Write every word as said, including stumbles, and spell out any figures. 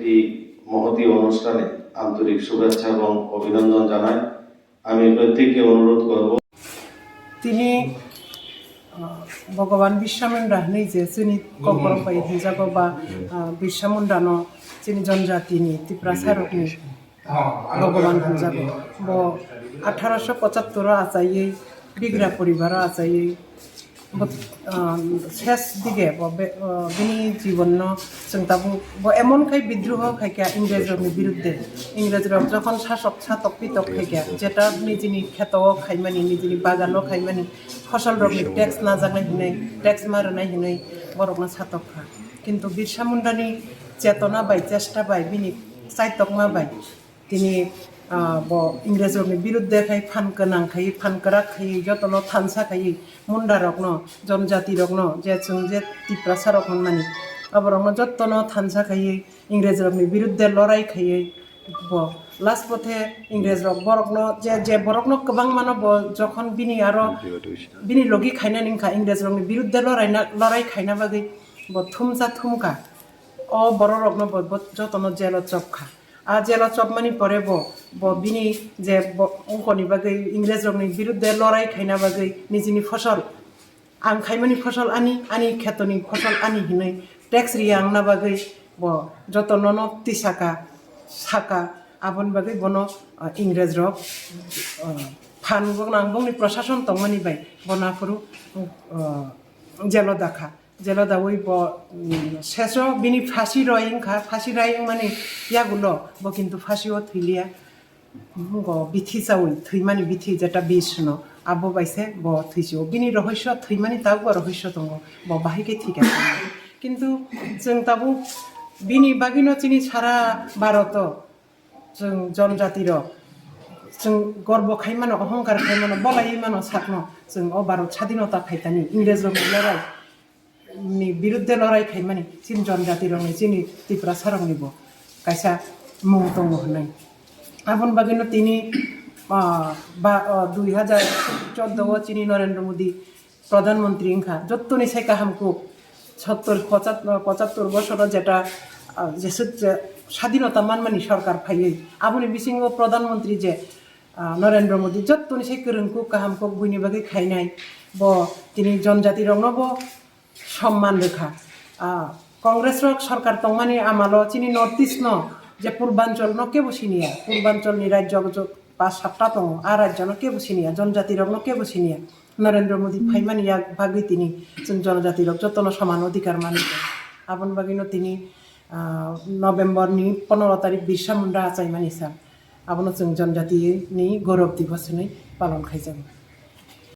এই মহতী অনুষ্ঠানে আন্তরিক শুভেচ্ছা এবং অভিনন্দন জানাই। আমি প্রত্যেককে অনুরোধ করব। Tini, ah, Bhagavan Birsa Munda hinwi je chini kokborok bai hwnjago ba, ah, Birsa Munda no chini jonjati ni Tiprasa rokni Bhagavan hwnjago. Bo atharo sho pochattor o achaiwi Bigra poribar o achaiwi bo, ah, ses dige bo be, ah, bini jibon no chwng tabuk bo emon khai bidroho khaikha Ingrej rokni birudde. Ingrej rok jokhon sasok satok pitok khaikha, jeta nijini kheto o khaimani, nijini bagan o khaimani, fosol rokni tax najaknai hinwi, tax ma rwnai hinwi borokno satok kha. Kintu Birsa Mundani chetona bai, chesta bai, bini chaitokma bai tini, ah, bo Ingrej rokni birudde khai phan gwnang khai, phan kwrak khai, jotono thansa khai, Munda rokno, jonjati rokno, je chwng je Tiprasa rok hwnmani, abo rokno jotono thansa khai, Ingrej rokni birudde lorai khaiwi bo last pothe Ingrej rok borokno je, je borokno kwbangmano bo jokhon bini aro bini logi khainani wngkha, Ingrej rokni birudde loraina, lorai khaina bagwi bo thumsa thumkha. O borok rokno bo, bo jotono jelo chopkha. A jelo chopmani pore bo, bo bini je bo ungkoni bagwi Ingrej rokni birudde lorai khaina bagwi nijini fosol Ang khaimani fosol ani, ani khetoni fosol ani hinwi tax riyangna bagwi bo joto nono tisaka, saka, aboni bagwi bono, ah, Ingrej rok, ah, phan gwnang bongni prosason tongmani bai bono aphuru, ah, jelo dakha. Jelo dawi bo, mm, seso bini phasi roi wngkha, phasi rai wngmani yagulo bo kintu phasio thwiliya. Bo bithi chawi thwimani bithi jeta bish hwno, abo bai se bo thwichio. Bini rohosyo thwimani tabukbo rohosyo tongo, bo bahai khe thwikha. Kintu chwng tabuk bini bagwino chini sara Bharoto chwng jonjati rok chwng gorbo khai mano, ohongkar khai mano, bolaiwi mano sakno chwng o Bharot sadinota phaitani Ingrej rokni lorai ni birudde lorai khaimani chini jonjati rokni, chini Tiprasa rokni bo kaisa mung tongo hwnwi. Aboni bagwino tini, ah, ba, ah, dui hajar chordo o chini Narendra Modi Pradhan Mantri wngkha, jottoni sai kaham kuk sottor, pochat-, pochattor bosoro jeta, ah, jeswk je sadinota manmani sorkar phaiwi, aboni bisingo Pradhan Mantri je, ah, Narendra Modi jottoni sai kwrwng kuk kaham kuk buini bagwi khainai, bo tini jonjati rokno bo somman rwkha. Ah, Congress rok sorkar tongmani amalo chini North East no je Purbanchal no kebo siniya, Purbanchal ni rajyo jo pas satta tongo, a rajyo no kebo siniya, jonjati rok no kebo siniya. Narendra Modi phaimani yak bagwi tini chwng jonjati rok jotono soman odhikar mani. Aboni bagwi no tini, ah, November ni pondro tarik Birsa Munda achaimani sa, abono chwng jonjati ni Gaurav Divas hinwi palon khaijago.